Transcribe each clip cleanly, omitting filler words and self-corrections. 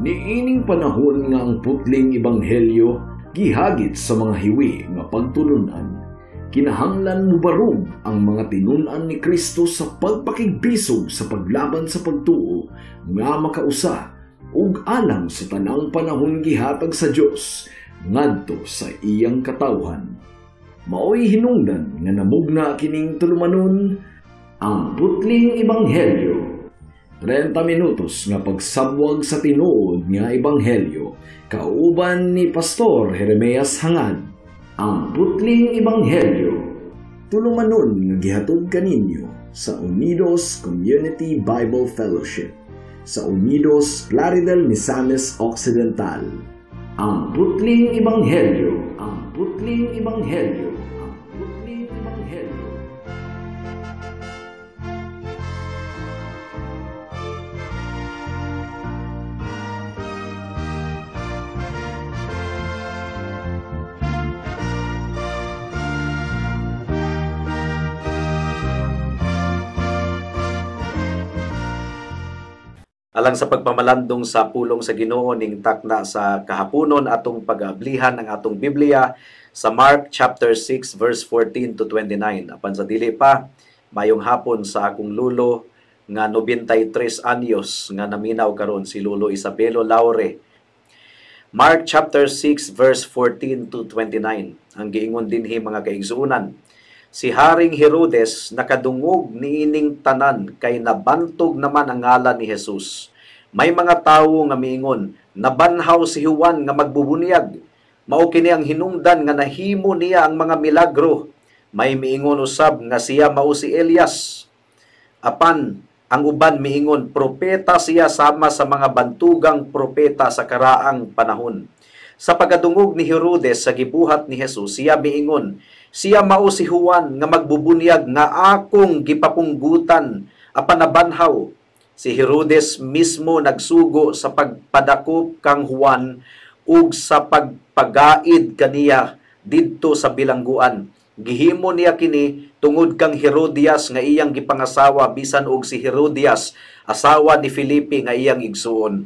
Niining panahon nga ang putling ebanghelyo gihagit sa mga hiwi nga pagtulunan, kinahanglan mubarog ang mga tinun-an ni Kristo sa pagpakigbisog sa paglaban sa pagtuo nga makausa ug alang sa tanang panahon gihatag sa Dios ngadto sa iyang katawhan. Maoy hinungdan nga namugna kining tulumanon, ang putling ebanghelyo. 30 minutos nga pagsabwag sa tinuod nga ebanghelyo, kauban ni Pastor Jeremias Hangad. Ang putling ebanghelyo, tulumanon nga gihatod kaninyo sa Unidos Community Bible Fellowship sa Unidos, Plaridel, Misamis Occidental. Ang putling ebanghelyo, ang putling ebanghelyo, ang putling ebanghelyo. Alang sa pagpamalandong sa pulong sa Ginoo ning takna sa kahaponon, atong pag-ablihan ang atong Biblia sa Mark chapter 6 verse 14 to 29. Apan sa dili pa, mayong hapon sa akong lulo nga 93 anyos nga naminaw karon, si Lolo Isabelo Laure. Mark chapter 6 verse 14 to 29. Ang giingon dinhi, mga kaigsuonan, si Haring Herodes nakadungog niining tanan kay nabantog naman ang ngalan ni Jesus. May mga tawo nga miingon, "Nabanhaw si Juan nga magbubunyag. Mao kini ang hinungdan nga nahimo niya ang mga milagro." May miingon usab nga siya mao si Elias. Apan ang uban miingon, propeta siya sama sa mga bantugang propeta sa karaang panahon. Sa pagkadungog ni Herodes sa gibuhat ni Jesus, siya miingon, "Siya mao si Juan nga magbubunyag nga akong gipapunggutan apan nabanhaw." Si Herodes mismo nagsugo sa pagpadakop kang Juan ug sa pagpagaid kaniya didto sa bilangguan. Gihimo niya kini tungod kang Herodias nga iyang gipangasawa, bisan og si Herodias asawa ni Felipe nga iyang igsuon.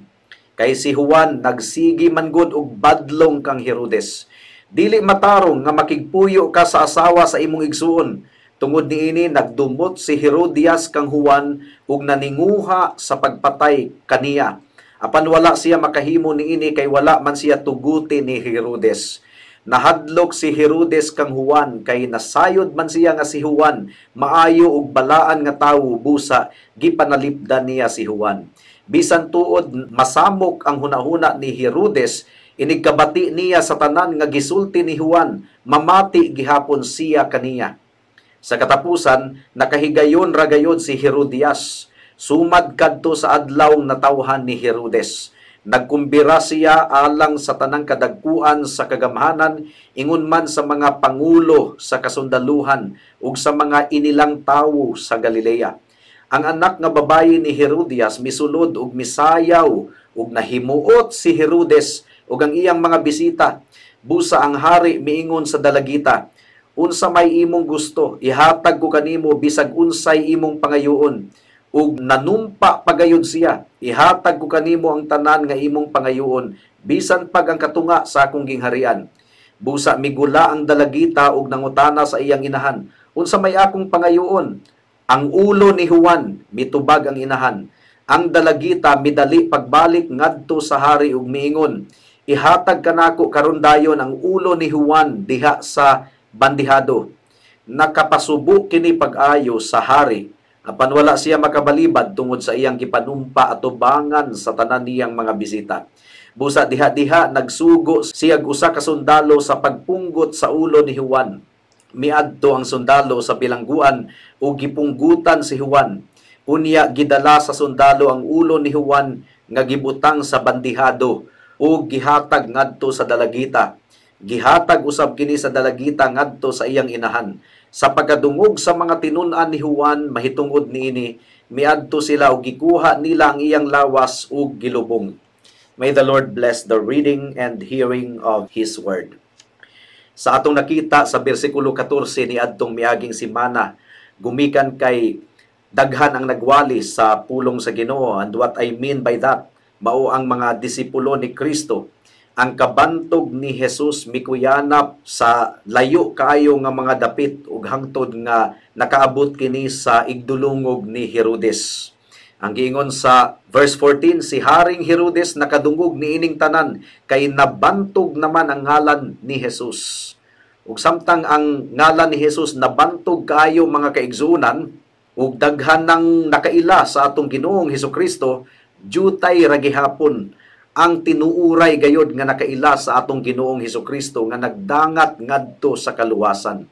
Kay si Juan nagsigi man gud og badlong kang Herodes. "Dili matarong nga makigpuyo ka sa asawa sa imong igsuon." Tungod niini nagdumot si Herodias kang Juan ug naninguha sa pagpatay kaniya. Apan wala siya makahimo niini kay wala man siya tuguti ni Herodes. Nahadlok si Herodes kang Juan kay nasayod man siya nga si Juan maayo ug balaan nga tawo, busa gipanalipdan niya si Juan. Bisan tuod masamok ang hunahuna ni Herodes, inigkabati niya sa tanan nga gisulti ni Juan, mamati gihapon siya kaniya. Sa katapusan, nakahigayon ra gayod si Herodias. Sumad kadto sa adlaw natawhan ni Herodes. Nagkumbira siya alang sa tanang kadagkuan sa kagamhanan, ingon man sa mga pangulo sa kasundaluhan ug sa mga inilang tawo sa Galilea. Ang anak nga babayi ni Herodias misulod ug misayaw ug nahimuot si Herodes ug ang iyang mga bisita. Busa ang hari miingon sa dalagita, "Unsa may imong gusto, ihatag ko kanimo bisag unsay imong pangayoon." Ug nanumpa pagayod siya, "Ihatag ko kanimo ang tanan nga imong pangayoon, bisan pag ang katunga sa akong gingharian." Busa migula ang dalagita ug nangutana sa iyang inahan, "Unsa may akong pangayoon?" "Ang ulo ni Juan," mitubag ang inahan. Ang dalagita midali pagbalik ngadto sa hari ug miingon, "Ihatag kanako karon dayon ang ulo ni Juan diha sa bandihado." Nakapasubo kini pag-ayo sa hari, apan wala siya makabalibad tungod sa iyang gipanumpa atubangan sa tanan niyang mga bisita. Busa diha-diha nagsugo siya usa ka sundalo sa pagpunggot sa ulo ni Juan. Miadto ang sundalo sa bilangguan ug gipunggutan si Juan. Unya gidala sa sundalo ang ulo ni Juan nga gibutang sa bandihado ug gihatag ngadto sa dalagita. Gihatag usab kini sa dalagita ngadto sa iyang inahan. Sa pagkadungog sa mga tinun-an ni Juan mahitungod niini, miadto sila ug gikuha nila ang iyang lawas ug gilubong. May the Lord bless the reading and hearing of His Word. Sa atong nakita sa bersikulo 14 ni adtong miaging simana, gumikan kay daghan ang nagwali sa pulong sa Ginoo. And what I mean by that, Mao ang mga disipulo ni Kristo. Ang kabantog ni Jesus mikuyanap sa layo kaayo nga mga dapit ug hangtod nga nakaabot kini sa igdulungog ni Herodes. Ang giingon sa verse 14, si Haring Herodes nakadungog niining tanan kay nabantog naman ang ngalan ni Jesus. Ug samtang ang ngalan ni Jesus nabantog kaayo, mga kaigsuonan, ug daghan nang nakaila sa atong Ginoong Hesukristo, jutay ra gihapon ang tinuuray gayod nga nakaila sa atong Ginoong Hesukristo nga nagdangat ngadto sa kaluwasan.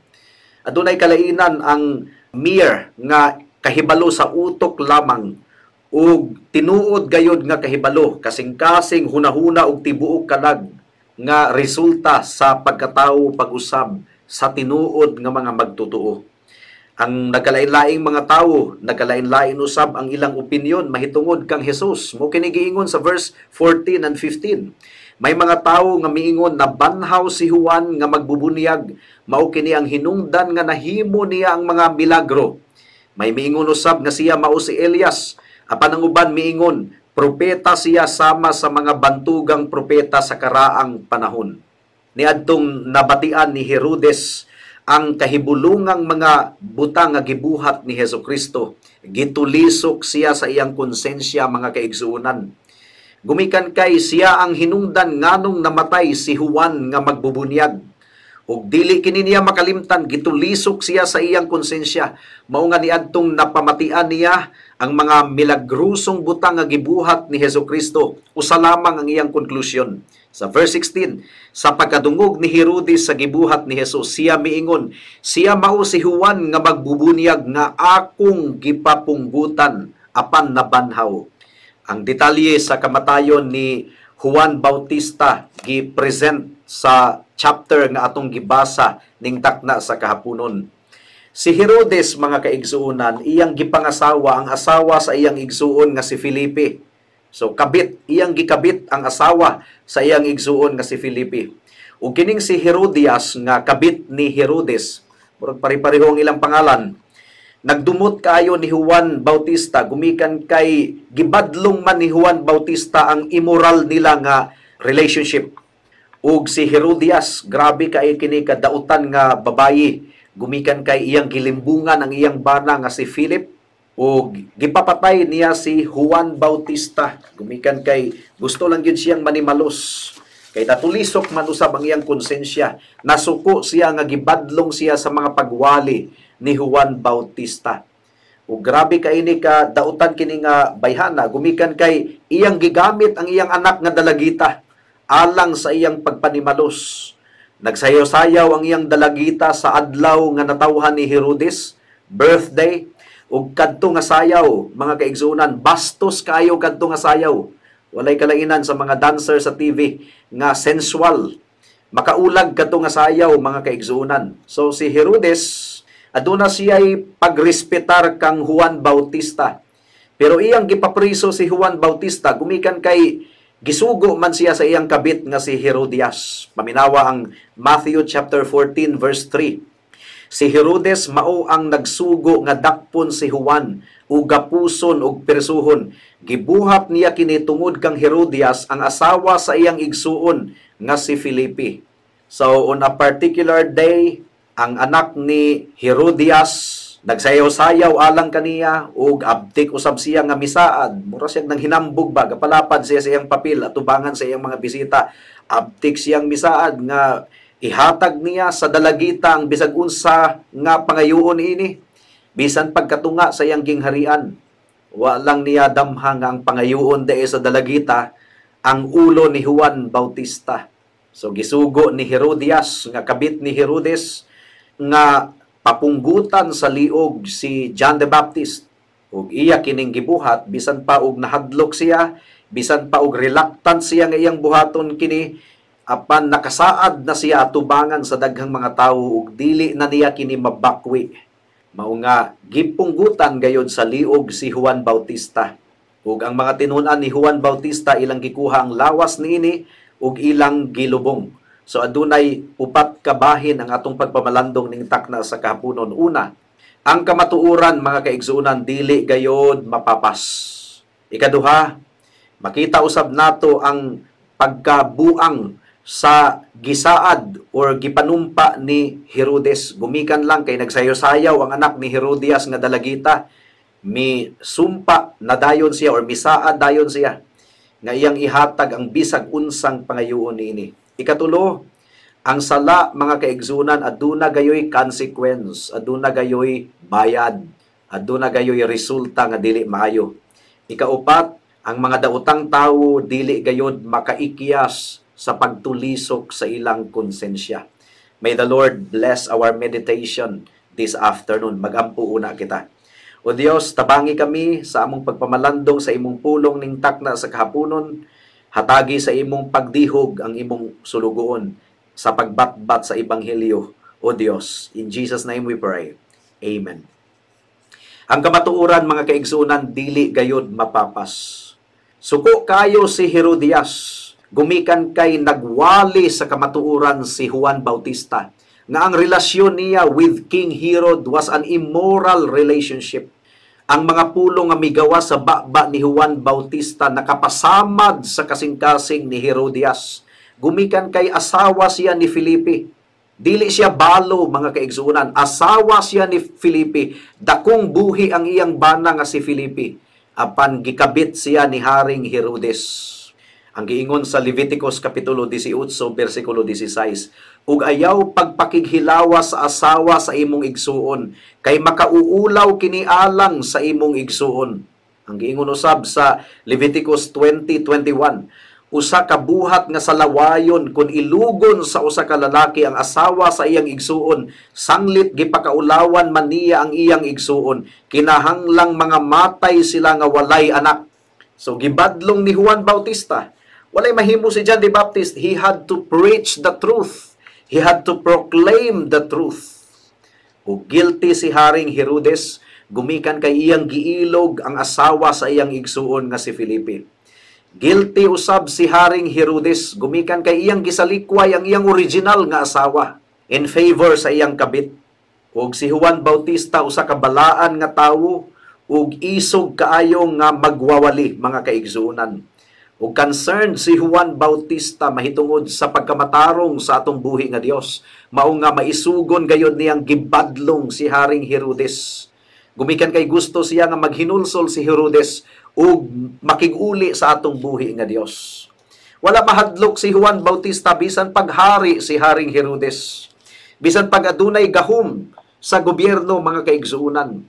Adunay kalainan ang mere nga kahibalo sa utok lamang ug tinuod gayod nga kahibalo, kasing-kasing, hunahuna ug tibuok kalag nga resulta sa pagkatawo pag-usab sa tinuod nga mga magtotoo. Ang nagkalain-laing mga tawo, nagkalain-lain usab ang ilang opinyon mahitungod kang Jesus. Mo kini giingon sa verse 14 and 15. May mga tawo nga miingon na banhaw si Juan nga magbubunyag, mao kini ang hinungdan nga nahimo niya ang mga milagro. May miingon usab nga siya mao si Elias. Apan ang uban miingon, propeta siya sama sa mga bantugang propeta sa karaang panahon. Niadtong nabatian ni Herodes ang kahibulungang mga butang nga gibuhat ni Hesukristo, gitulisok siya sa iyang konsensya, mga kaigsuonan. Gumikan kay siya ang hinungdan nganong namatay si Juan nga magbubunyag. Ug dili kini niya makalimtan, gitulisok siya sa iyang konsensya. Mao nga niadtong napamatian niya ang mga milagrosong butang nga gibuhat ni Hesukristo, usa lamang ang iyang konklusyon. Sa verse 16, sa pagkadungog ni Herodes sa gibuhat ni Jesus, siya miingon, siya mao si Juan nga magbubunyag nga akong gipapunggutan apan nabanhaw. Ang detalye sa kamatayon ni Juan Bautista gi-present sa chapter nga atong gibasa ning takna sa kahaponon. Si Herodes, mga kaigsuonan, iyang gipangasawa ang asawa sa iyang igsuon nga si Felipe. So kabit, iyang gikabit ang asawa sa iyang igsuon nga si Felipe. Ug kining si Herodias nga kabit ni Herodes, murag pare-pareho ang ilang pangalan, nagdumot kaayo ni Juan Bautista gumikan kay gibadlong man ni Juan Bautista ang immoral nila nga relationship. Ug si Herodias, grabe kay kini kadautan nga babayi, gumikan kay iyang gilimbungan ang iyang bana nga si Philip ug gipapatay niya si Juan Bautista gumikan kay gusto lang gyud siyang manimalos. Kay natulisok man usab ang iyang konsensya, nasuko siya nga gibadlong siya sa mga pagwali ni Juan Bautista. Ug grabe kay ini ka dautan kini nga bayhana gumikan kay iyang gigamit ang iyang anak nga dalagita alang sa iyang pagpanimalos. Nagsayaw-sayaw ang iyang dalagita sa adlaw nga natawhan ni Herodes, birthday, ug kadto nga sayaw, mga kaigsuonan, bastos kaayo kadto nga sayaw. Walay kalainan sa mga dancer sa TV nga sensual. Makaulag kadto nga sayaw, mga kaigsuonan. So si Herodes, aduna siya'y pagrespetar kang Juan Bautista. Pero iyang gipapriso si Juan Bautista gumikan kay gisugo man siya sa iyang kabit nga si Herodias. Paminawa ang Matthew chapter 14 verse 3. Si Herodes mao ang nagsugo nga dakpon si Juan ug gapuson ug persuhon. Gibuhat niya kini tungod kang Herodias ang asawa sa iyang igsuon nga si Felipe. So on a particular day, ang anak ni Herodias nagsayaw-sayaw alang kaniya ug abtik usab siya nga misaad. Mura siya nang hinambog ba, gapalapad siya sa iyang papel atubangan sa iyang mga bisita. Abtik siyang misaad nga ihatag niya sa dalagita ang bisag unsa nga pangayoon ini, bisan pagkatunga sa iyang gingharian. Wa lang niya damha nga ang pangayoon dae sa dalagita ang ulo ni Juan Bautista. So gisugo ni Herodias nga kabit ni Herodes nga papunggutan sa liog si John the Baptist. Ug iya kining gibuhat bisan pa og nahadlok siya, bisan pa og reluctant siya nga iyang buhaton kini, apan nakasaad na siya atubangan sa daghang mga tawo ug dili na niya kini mabakwi. Mao nga gipunggutan gayod sa liog si Juan Bautista. Ug ang mga tinun-an ni Juan Bautista ilang gikuha ang lawas niini ug ilang gilubong. So adunay upat ka bahin ang atong pagpamalandong ning takna sa kahaponon. Una, ang kamatuoran, mga kaigsuonan, dili gayod mapapas. Ikaduha, Makita usab nato ang pagkabuang sa gisaad or gipanumpa ni Herodes. Gumikan lang kay nagsayaw-sayaw ang anak ni Herodias nga dalagita, mi sumpa na dayon siya or misaad dayon siya nga iyang ihatag ang bisag unsang pangayuon niini. Ikatulo, ang sala, mga kaigsunan, aduna gayoy consequence, aduna gayoy bayad, aduna gayoy resulta nga dili maayo. Ikaupat, ang mga daotang tawo dili gayod makaikyas sa pagtulisok sa ilang konsensya. May the Lord bless our meditation this afternoon. Magampo una kita. O Dios, tabangi kami sa among pagpamalandong sa imong pulong ning takna sa kahaponon. Hatagi sa imong pagdihog ang imong sulugoon sa pagbatbat sa ebanghelyo. O Dios, in Jesus' name we pray. Amen. Ang kamatuoran, mga kaigsunan, dili gayod mapapas. Suko kayo si Herodias, gumikan kay nagwali sa kamatuoran si Juan Bautista nga ang relasyon niya with King Herod was an immoral relationship. Ang mga pulong nga migawa sa baba ni Juan Bautista nakapasamad sa kasing-kasing ni Herodias. Gumikan kay asawa siya ni Felipe. Dili siya balo, mga kaigsuonan. Asawa siya ni Felipe. Dakong buhi ang iyang bana nga si Felipe. Apan gikabit siya ni Haring Herodes. Ang giingon sa Leviticus kapitulo 18 bersikulo 16, "Ug ayaw pagpakighilawa sa asawa sa imong igsuon, kay makauulaw kini alang sa imong igsuon." Ang giingon usab sa Leviticus 20:21, "Usa ka buhat nga salawayon kung ilugon sa usa ka lalaki ang asawa sa iyang igsuon, sanglit gipakaulawan man niya ang iyang igsuon, kinahanglang mga matay sila nga walay anak." So gibadlong ni Juan Bautista. Walay mahimo si John the Baptist. He had to preach the truth. He had to proclaim the truth. O guilty si Haring Herodes, gumikan kay iyang giilog ang asawa sa iyang igsuon nga si Felipe. Guilty usab si Haring Herodes, gumikan kay iyang gisalikway ang iyang original nga asawa in favor sa iyang kabit. Og si Juan Bautista, usa ka balaan nga tawo ug isog kaayo nga magwawali, mga kaigsuonan. Ug concerned si Juan Bautista mahitungod sa pagkamatarong sa atong buhi nga Dios. Mao nga maisugon gayod niyang gibadlong si Haring Herodes. Gumikan kay gusto siya nga maghinulsol si Herodes ug makig-uli sa atong buhi nga Dios. Wala mahadlok si Juan Bautista bisan paghari si Haring Herodes. Bisan pag adunay gahom sa gobyerno, mga kaigsuonan.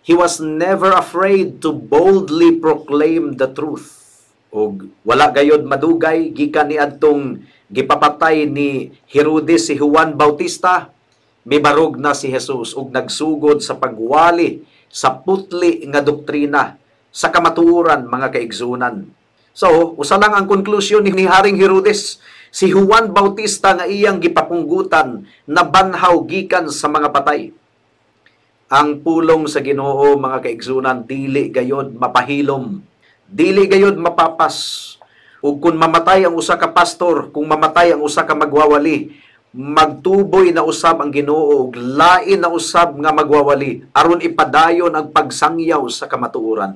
He was never afraid to boldly proclaim the truth. Og wala gayod madugay gikan niadtong gipapatay ni Herodes si Juan Bautista, mibarog na si Jesus ug nagsugod sa pagwali sa putli nga doktrina sa kamatuoran, mga kaigsunan. So, usa lang ang konklusyon ni Haring Herodes: si Juan Bautista nga iyang gipapunggutan nabanhaw gikan sa mga patay. Ang pulong sa Ginoo, mga kaigsunan, dili gayod mapahilom, dili gayod mapapas. Ug kung mamatay ang usa ka pastor, kung mamatay ang usa ka magwawali, magtuboy na usab ang Ginoo ug lain na usab nga magwawali aron ipadayon ang pagsangyaw sa kamatuoran.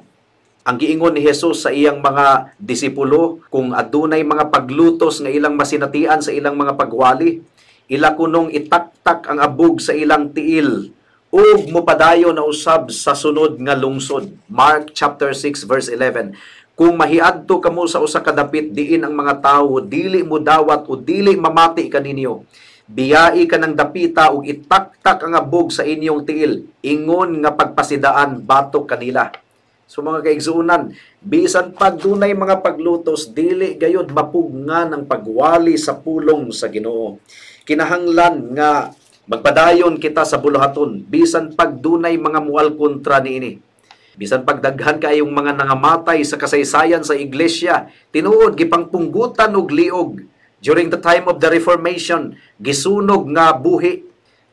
Ang giingon ni Jesus sa iyang mga disipulo, kung adunay mga paglutos nga ilang masinatian sa ilang mga pagwali, ila kunong itaktak ang abog sa ilang tiil ug mopadayon na usab sa sunod nga lungsod. Mark chapter 6 verse 11. "Kung mahiadto kamo sa usa ka dapit diin ang mga tawo dili mo dawat o dili mamati kaninyo, biyai kanang dapita ug itaktak ang abog sa inyong tiil, ingon nga pagpasidaan batok kanila." So mga kaigsuonan, bisan pag dunay mga paglutos, dili gayod mapugngan ang pagwali sa pulong sa Ginoo. Kinahanglan nga magpadayon kita sa buluhaton bisan pag dunay mga mual kontra niini. Bisan pagdaghan kaayong mga nangamatay sa kasaysayan sa iglesia, tinuod gipangpunggutan og liog. During the time of the Reformation, gisunog nga buhi.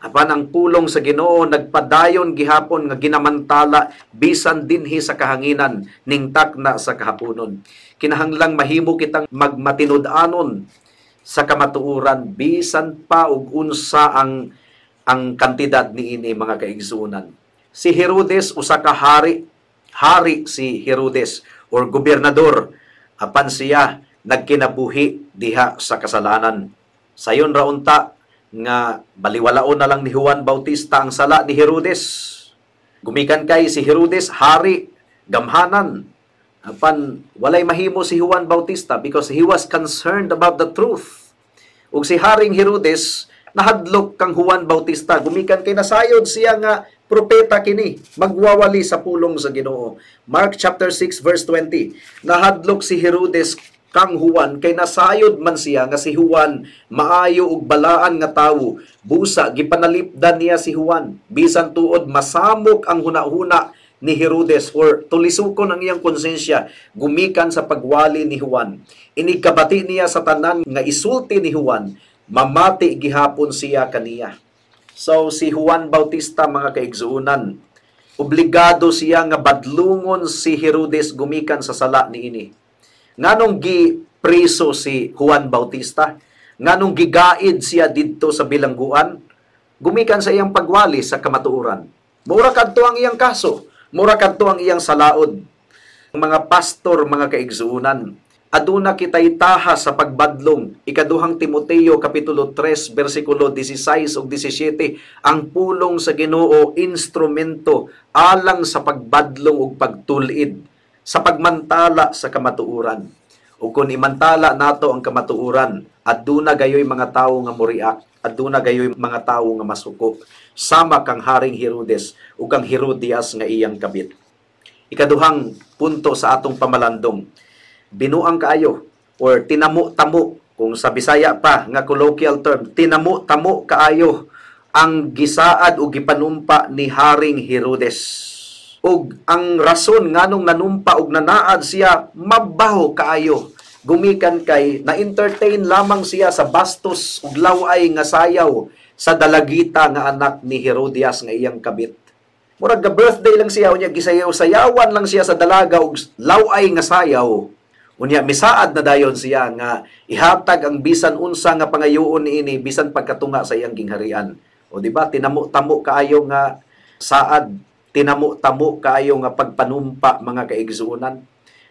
Apan ang pulong sa Ginoo nagpadayon gihapon nga ginamantala bisan dinhi sa kahanginan ning takna sa kahaponon. Kinahanglang mahimo kitang magmatinud-anon sa kamatuoran bisan pa og unsa ang kantidad niini, mga kaigsuonan. Si Herodes, usa ka hari, hari si Herodes or gobernador Apan siya nagkinabuhi diha sa kasalanan. Sayon ra unta nga baliwalaon na lang ni Juan Bautista ang sala ni Herodes. Gumikan kay si Herodes hari gamhanan. Apan walay mahimo si Juan Bautista because he was concerned about the truth. Ug si Haring Herodes nahadlok kang Juan Bautista, gumikan kay nasayod siya nga propeta kini, magwawali sa pulong sa Ginoo. Mark chapter 6 verse 20. Nahadlok si Herodes kang Juan kay nasayod man siya nga si Juan maayo ug balaan nga tawo. Busa gipanalipdan niya si Juan. Bisan tuod masamok ang hunahuna ni Herodes or tulisukon ang iyang konsensya gumikan sa pagwali ni Juan. Inigkabati niya sa tanan nga isulti ni Juan, mamati gihapon siya kaniya. So si Juan Bautista, mga kaigsuonan, obligado siya nga badlungon si Herodes gumikan sa sala niini. Nganong gipreso si Juan Bautista? Nganong gigaid siya didto sa bilangguan? Gumikan sa iyang pagwali sa kamatuoran. Mura kadto ang iyang kaso, mura kadto ang iyang salaod. Mga pastor, mga kaigsuonan, aduna kitay taha sa pagbadlong. Ikaduhang Timoteo kapitulo 3 bersikulo 16 ug 17, ang pulong sa Ginoo instrumento alang sa pagbadlong ug pagtul-id, sa pagmantala sa kamatuoran. Ug kung imantala nato ang kamatuoran, aduna gayoy mga tawo nga moriak, aduna gayoy mga tawo nga masuko, sama kang Haring Herodes ug kang Herodias nga iyang kabit. Ikaduhang punto sa atong pamalandong, binuang kaayo or tinamo-tamo, kung sa Bisaya pa nga colloquial term, tinamo-tamo kaayo ang gisaad o gipanumpa ni Haring Herodes. Ug ang rason nganong nanumpa og nanaad siya, mabaho kaayo gumikan kay na-entertain lamang siya sa bastos ug laway nga sayaw sa dalagita nga anak ni Herodias nga iyang kabit. Murag ga birthday lang siya, unya gisayaw-sayawan lang siya sa dalaga og laway nga sayaw. Unya misaad na dayon siya nga ihatag ang bisan unsa nga pangayoon niini bisan pagkatunga sa iyang gingharian. O di ba, tinamo-tamo kaayo nga saad, tinamo-tamo kaayo nga pagpanumpa, mga kaigsuonan.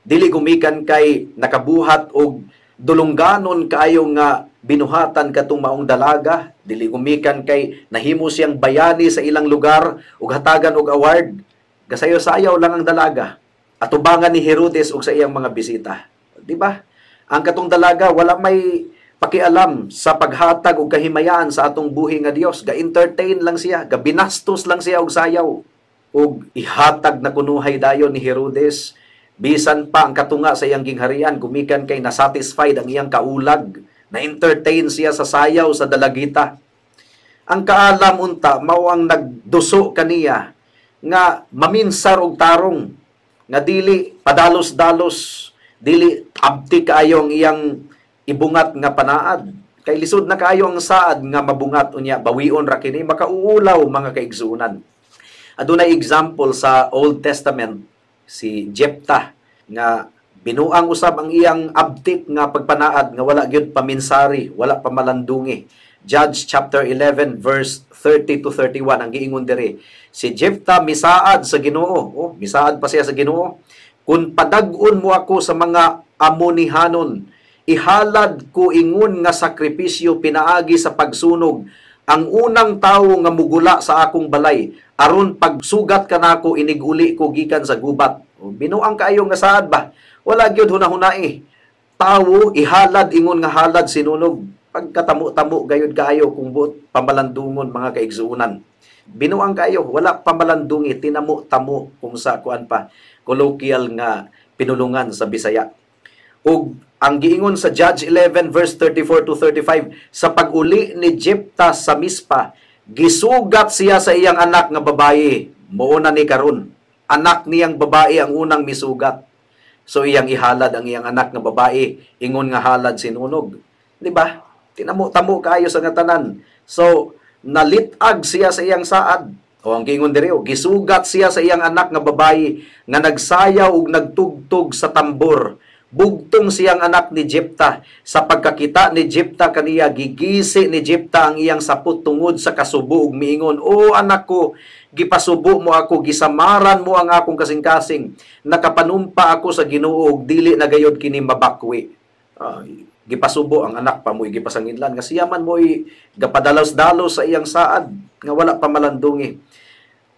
Dili gumikan kay nakabuhat og dulungganon kaayo nga binuhatan katong maong dalaga, dili gumikan kay nahimo siyang bayani sa ilang lugar ug hatagan og award. Gasayo-sayaw lang ang dalaga atubangan ni Herodes ug sa iyang mga bisita. Di ba? Ang katong dalaga wala may pakialam sa paghatag og kahimayaan sa atong buhi nga Dios. Ga-entertain lang siya, gabinastos lang siya og sayaw. Ug ihatag na kunuhay dayon ni Herodes bisan pa ang katunga sa iyang gingharian gumikan kay nasatisfied ang iyang kaulag, na-entertain siya sa sayaw sa dalagita. Ang kaalam unta mao ang nagduso kaniya nga maminsar og tarong, nga dili padalos-dalos, dili abti kaayo ang iyang ibungat nga panaad. Kay lisod na kaayo ang saad nga mabungat, unya bawion ra kini, makauulaw, mga kaigsuonan. Adunay example sa Old Testament, si Jepta nga binuang usab ang iyang abtik nga pagpanaad nga wala gyud paminsari, wala pamalandungi. Judge chapter 11 verse 30 to 31 ang giingon diri. Si Jepta misaad sa Ginoo. Oh, misaad pa siya sa Ginoo. Kun padag-on mo ako sa mga Amonihanon, ihalad ko ingon nga sakripisyo pinaagi sa pagsunog ang unang tawo nga mugula sa akong balay, aron pagsugat kanako iniguli ko gikan sa gubat. O, binuang kaayo nga saad ba? Wala gyud hunahunai. Tawo ihalad ingon nga halad sinunog. Pagkatamo-tamo gayud kaayo kung buot pamalandungon, mga kaigsuonan. Binuang kaayo, wala pamalandungi, tinamo-tamo kung sa kuan pa, colloquial nga pinulungan sa Bisaya. Ug ang giingon sa Judge 11 verse 34 to 35, sa pag-uli ni Jepta sa Mispa, gisugat siya sa iyang anak nga babae. Mao na ni karon, anak niyang babae ang unang misugat. So iyang ihalad ang iyang anak nga babae ingon nga halad sinunog. Di ba? Tinamo-tamo kaayo sa nga tanan. So nalitag siya sa iyang saad. O ang giingon diri, gisugat siya sa iyang anak nga babae nga nagsayaw ug nagtugtog sa tambor. Bugtong siyang anak ni Jepta. Sa pagkakita ni Jepta kaniya, gigisi ni Jepta ang iyang sapot tungod sa kasubo ug miingon, "O anak ko, gipasubo mo ako, gisamaran mo ang akong kasing-kasing. Nakapanumpa ako sa Ginoo ug dili na gayod kini mabakwi." Gipasubo ang anak pa mo, gipasanginlan nga siya man mo'y gapadalos-dalos sa iyang saad nga wala pa malandungi.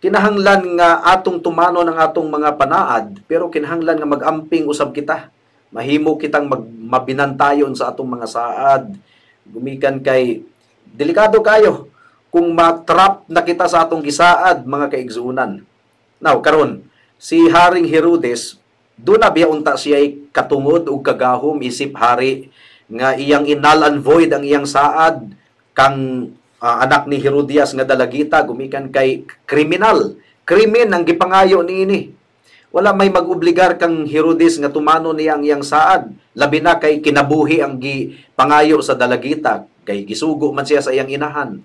Kinahanglan nga atong tumanon ang atong mga panaad, pero kinahanglan nga mag-amping usab kita. Mahimo kitang mabinantayon sa atong mga saad. Gumikan kay delikado kayo kung matrap na kita sa atong gisaad, mga kaigsuonan. Now, karon si Haring Herodes, doon na biya unta siya'y katungod ug kagahom isip hari nga iyang inal and void ang iyang saad kang anak ni Herodias nga dalagita, gumikan kay kriminal. Krimen ang gipangayo niini. Wala may mag-obligar kang Herodes nga tumano niya ang iyang saad. Labi na kay kinabuhi ang gipangayo sa dalagita, kay gisugo man siya sa iyang inahan.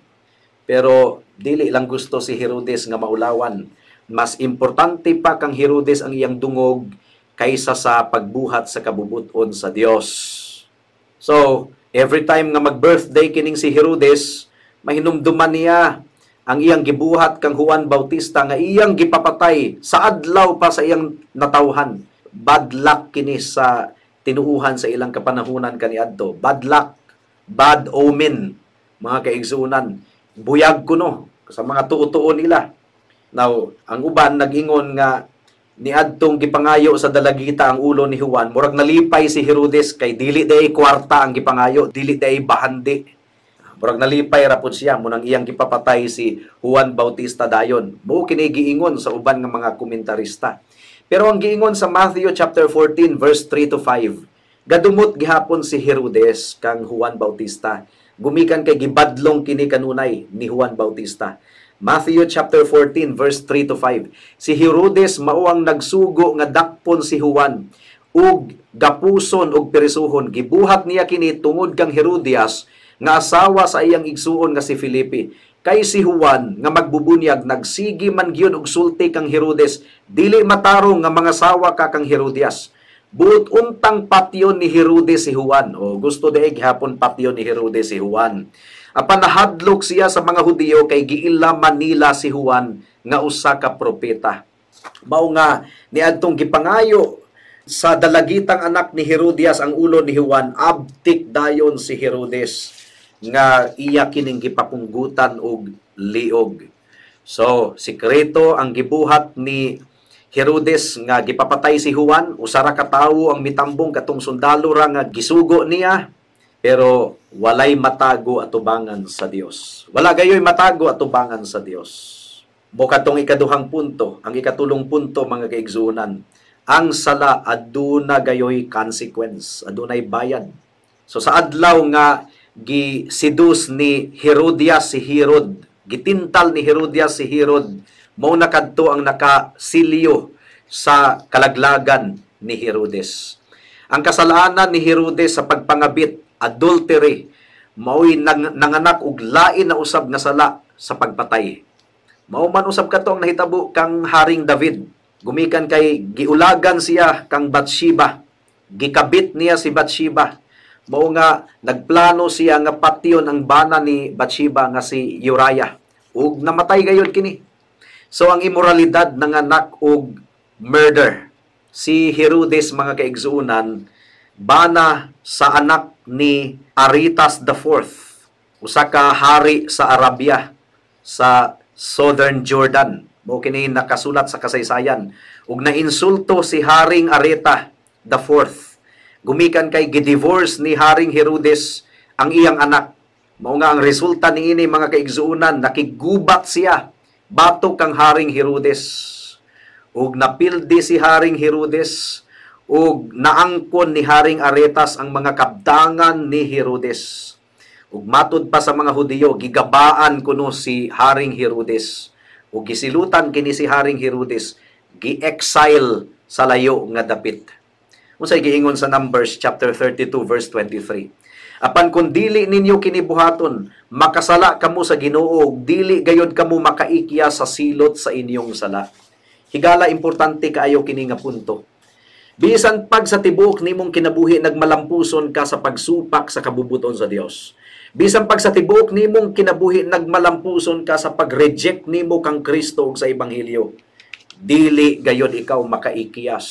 Pero dili lang gusto si Herodes nga maulawan. Mas importante pa kang Herodes ang iyang dungog kaysa sa pagbuhat sa kabubuton sa Dios. So, every time nga mag-birthday kining si Herodes, mahinumduman niya ang iyang gibuhat kang Juan Bautista nga iyang gipapatay sa adlaw pa sa iyang natawhan. Bad luck kini sa tinuuhan sa ilang kapanahunan kaniadto. Bad luck, bad omen, mga kaigsuonan. Buyag kuno sa mga tuo-tuo nila. Now, ang uban nag-ingon nga niadtong gipangayo sa dalagita ang ulo ni Juan, murag nalipay si Herodes kay dili day kwarta ang gipangayo, dili day bahandi. Murag nalipay ra pud siya munang iyang gipapatay si Juan Bautista dayon. Mao kini giingon sa uban nga mga komentarista. Pero ang giingon sa Matthew chapter 14 verse 3 to 5, gadumot gihapon si Herodes kang Juan Bautista. Gumikan kay gibadlong kini kanunay ni Juan Bautista. Matthew chapter 14 verse 3 to 5. Si Herodes mao ang nagsugo nga dakpon si Juan ug gapuson ug perisuhon. Gibuhat niya kini tungod kang Herodias nga asawa sa iyang igsuon nga si Felipe. Kay si Juan nga magbubunyag nagsigi man gyud og sulti kang Herodes, dili matarong nga mga sawa ka kang Herodias. Buot untang patyon ni Herodes si Juan. O gusto diay gihapon patyon ni Herodes si Juan. Apan nahadlok siya sa mga Hudiyo kay giila man nila si Juan nga usa ka propeta. Mao nga niadtong gipangayo sa dalagitang anak ni Herodias ang ulo ni Juan, abtik dayon si Herodes nga iya kining gipapunggutan og liog. So, sikreto ang gibuhat ni Herodes nga gipapatay si Juan, usa ra ka tawo ang mitambong, katong sundalo ra nga gisugo niya, pero walay matago atubangan sa Dios. Wala gayoy matago atubangan sa Dios. Mo katong ikaduhang punto, ang ikatulong punto, mga kaigsuonan, ang sala aduna gayoy consequence, adunay bayad. So sa adlaw nga gisedus ni Herodias si Herod, gitintal ni Herodias si Herod, mao na kadto ang nakasilyo sa kalaglagan ni Herodes. Ang kasalanan ni Herodes sa pagpangabit, adultery, mao'y nanganak og lain na usab nga sala sa pagpatay. Mao man usab kato ang nahitabo kang Haring David. Gumikan kay giulagan siya kang Bathsheba. Gikabit niya si Bathsheba. Mao nga nagplano siya nga patyon ang bana ni Bathsheba nga si Uriah. Ug namatay gayud kini. So ang imoralidad nanganak og murder. Si Herodes, mga kaigsuonan, bana sa anak ni Aretas the Fourth, usa ka hari sa Arabia sa Southern Jordan. Mao kini nakasulat sa kasaysayan. Ug nainsulto si Haring Areta the Fourth. Gumikan kay gidivorce ni Haring Herodes ang iyang anak. Mao nga ang resulta niini, mga kaigsuonan, nakigubat siya batok kang Haring Herodes. Ug napildi si Haring Herodes ug naangkon ni Haring Aretas ang mga kabtangan ni Herodes. Ug matud pa sa mga Hudiyo, gigabaan kuno si Haring Herodes. Ug gisilutan kini si Haring Herodes, gi-exile sa layo nga dapit. Unsay giingon sa Numbers chapter 32 verse 23? Apan kung dili ninyo kini buhaton, makasala kamo sa Ginoo ug dili gayod kamo makaikya sa silot sa inyong sala. Higala, importante kaayo kini nga punto. Bisan pag sa tibuok nimong kinabuhi nagmalampuson ka sa pagsupak sa kabubuton sa Dios. Bisan pag sa tibuok nimong kinabuhi nagmalampuson ka sa pag-reject nimo kang Kristo ug sa ebanghelyo, dili gayon ikaw makaikiyas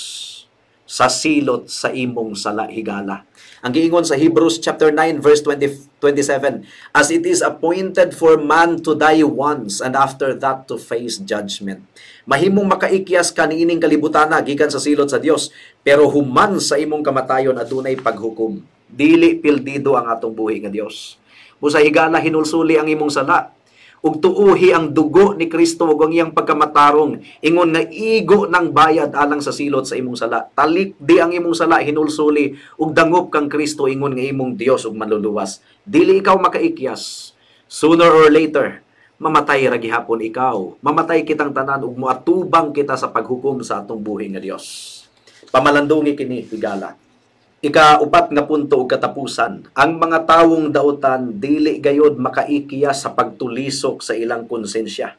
sa silot sa imong sala, higala. Ang giingon sa Hebrews chapter 9 verse 20, 27, "As it is appointed for man to die once and after that to face judgment." Mahimong makaikyas ka niining kalibutana gikan sa silot sa Dios, pero human sa imong kamatayon adunay paghukom. Dili pildido ang atong buhi nga Dios. Busa, higala, hinulsuli ang imong sala ug tuuhi ang dugo ni Kristo ug ang iyang pagkamatarong ingon nga igo ng bayad alang sa silot sa imong sala. Talikdi ang imong sala, hinulsuli ug dangop kang Kristo ingon nga imong Dios ug manluluwas. Dili ikaw makaikyas. Sooner or later, mamatay ra gihapon ikaw. Mamatay kitang tanan ug moatubang kita sa paghukom sa atong buhi nga Dios. Pamalandungi kini, higala. Ikaupat nga punto ug katapusan, ang mga tawong dautan dili gayod makaikyas sa pagtulisok sa ilang konsensya.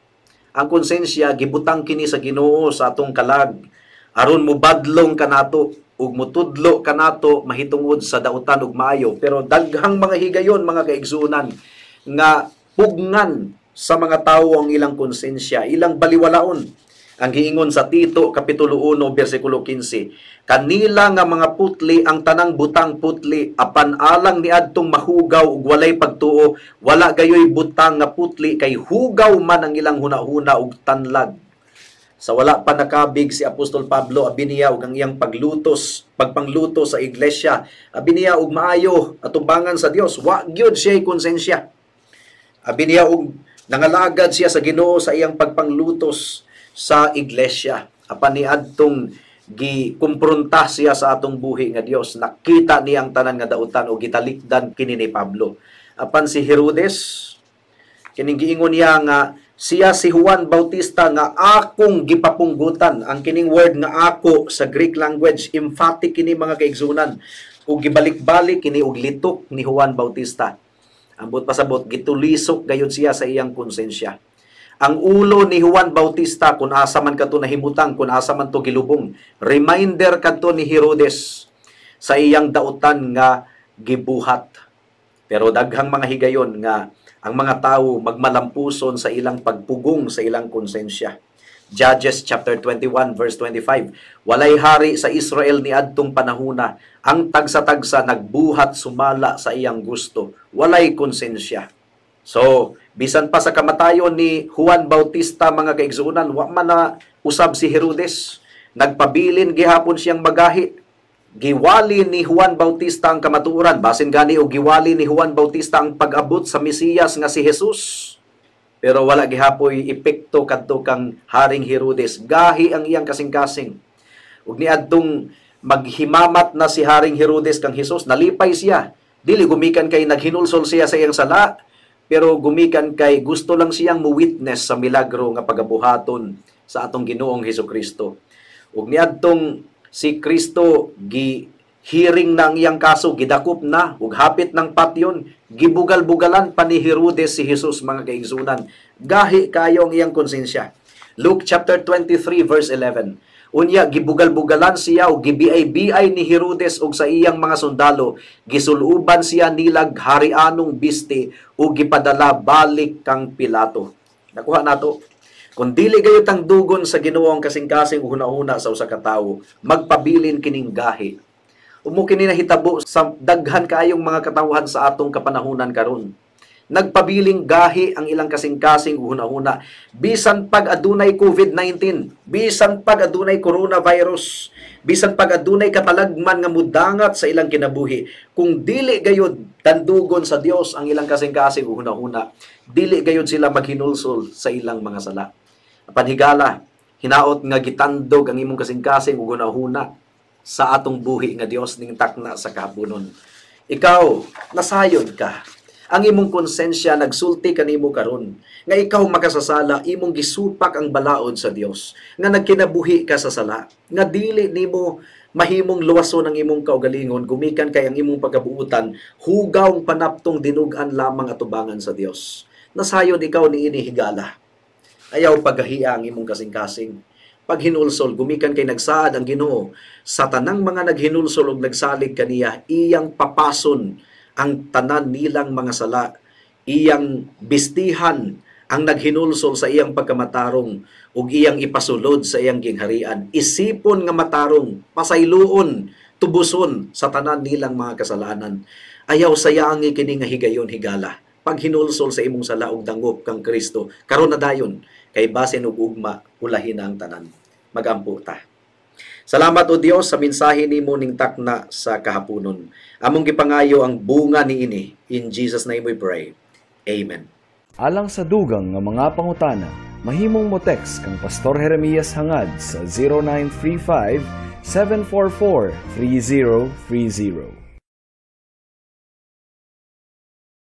Ang konsensya, gibutang kini sa Ginoo sa atong kalag aron mobadlong kanato ug mutudlo kanato mahitungod sa dautan ug maayo. Pero daghang mga higayon, mga kaigsuonan, nga pugngan sa mga tawo ang ilang konsensya, ilang baliwalaon. Ang giingon sa Tito kapitulo 1 bersikulo 15, "Kanila nga mga putli ang tanang butang putli, apan alang niadtong mahugaw ug walay pagtuo, wala gayoy butang nga putli kay hugaw man ang ilang hunahuna ug tanlag." Sa wala pa nakabig si Apostol Pablo, abi niya og ang iyang paglutos, pagpangluto sa iglesia, abi niya og maayo atubangan sa Dios, wa gyud siya konsensya. Abi niya og nangalagad siya sa Ginoo sa iyang pagpanglutos sa iglesia. Apan niadtong gikumpronta siya sa atong buhi nga Dios, nakita niya ang tanan nga dautan o gitalikdan kini ni Pablo. Apan si Herodes, kining giingon niya nga siya si Juan Bautista nga akong gipapunggutan. Ang kining word nga "ako" sa Greek language, emphatic kini, mga kaigsunan, ug gibalik-balik kini og litok ni Juan Bautista. Ambot pasabot, gitulisok gayud siya sa iyang konsensya. Ang ulo ni Juan Bautista, kung asa man kato nahimutang, kung asa man to gilubong, reminder kadto ni Herodes sa iyang dautan nga gibuhat. Pero daghang mga higayon nga ang mga tawo magmalampuson sa ilang pagpugong sa ilang konsensya. Judges chapter 21 verse 25, "Walay hari sa Israel niadtong panahuna, ang tagsa-tagsa nagbuhat sumala sa iyang gusto." Walay konsensya. So, bisan pa sa kamatayon ni Juan Bautista, mga kaigsuonan, wa man na usab si Herodes. Nagpabilin gihapon siyang magahi. Giwali ni Juan Bautista ang kamatuoran. Basin gani og giwali ni Juan Bautista ang pag-abot sa Mesiyas nga si Jesus. Pero wala gihapoy epekto kadto kang Haring Herodes. Gahi ang iyang kasing-kasing. Ug niadtong maghimamat na si Haring Herodes kang Jesus, nalipay siya. Dili gumikan kay naghinulsol siya sa iyang sala, pero gumikan kay gusto lang siyang mo-witness sa milagro nga pagabuhaton sa atong Ginoong Hesukristo. Ug niadtong si Kristo gi hearing na ang iyang kaso, gidakop na ug hapit ng patyon, gibugal-bugalan pa ni Herodes si Jesus, mga kaigsunan. Gahi kayo ang iyang konsensya. Luke chapter 23 verse 11. Unya gibugal-bugalan siya og gibiay-biay ni Herodes og sa iyang mga sundalo, gisuluban siya nilag harianong biste ug gipadala balik kang Pilato. Nakuha nato. Kung dili gayo tangdugon sa Ginoo ang kasing-kasing ug hunahuna sa usa ka tawo, magpabilin kining gahi. Umo kini nahitabo sa daghan kaayong mga katawhan sa atong kapanahunan karon. Nagpabiling gahi ang ilang kasing-kasing ug hunahuna bisan pag adunay COVID-19, bisan pag adunay coronavirus, bisan pag adunay katalagman nga mudangat sa ilang kinabuhi. Kung dili gayud tandugon sa Dios ang ilang kasing-kasing ug hunahuna, dili gayud sila maghinulsol sa ilang mga sala. Apan higala, hinaot nga gitandog ang imong kasing-kasing ug hunahuna sa atong buhi nga Dios ning takna sa kahaponon. Ikaw, nasayod ka. Ang imong konsensya nagsulti kanimo karon nga ikaw makasasala, imong gisupak ang balaod sa Dios, nga nagkinabuhi ka sa sala, nga dili nimo mahimong luwason ang imong kaugalingon gumikan kay ang imong pagkabuutan hugaw panaptong dinug-an lamang atubangan sa Dios. Nasayod ikaw niini, higala. Ayaw pagahia ang imong kasing-kasing. Paghinulsol gumikan kay nagsaad ang Ginoo sa tanang mga naghinulsol ug nagsalig kaniya, iyang papason ang tanan nilang mga sala, iyang bistihan ang naghinulsol sa iyang pagkamatarong ug iyang ipasulod sa iyang gingharian. Isipon nga matarong, pasayloon, tubuson sa tanan nilang mga kasalanan. Ayaw sayangi kini nga higayon, higala. Paghinulsol sa imong sala ug dangop kang Kristo, karon na dayon, kay basin og ugma ulahin na ang tanan. Magampo ta. Salamat, O Dios, sa mensahe nimo ning takna sa kahaponon. Among gipangayo ang bunga niini. In Jesus' name we pray. Amen. Alang sa dugang nga mga pangutana, mahimong mo text kang Pastor Jeremias Hangad sa 0935 744 3030.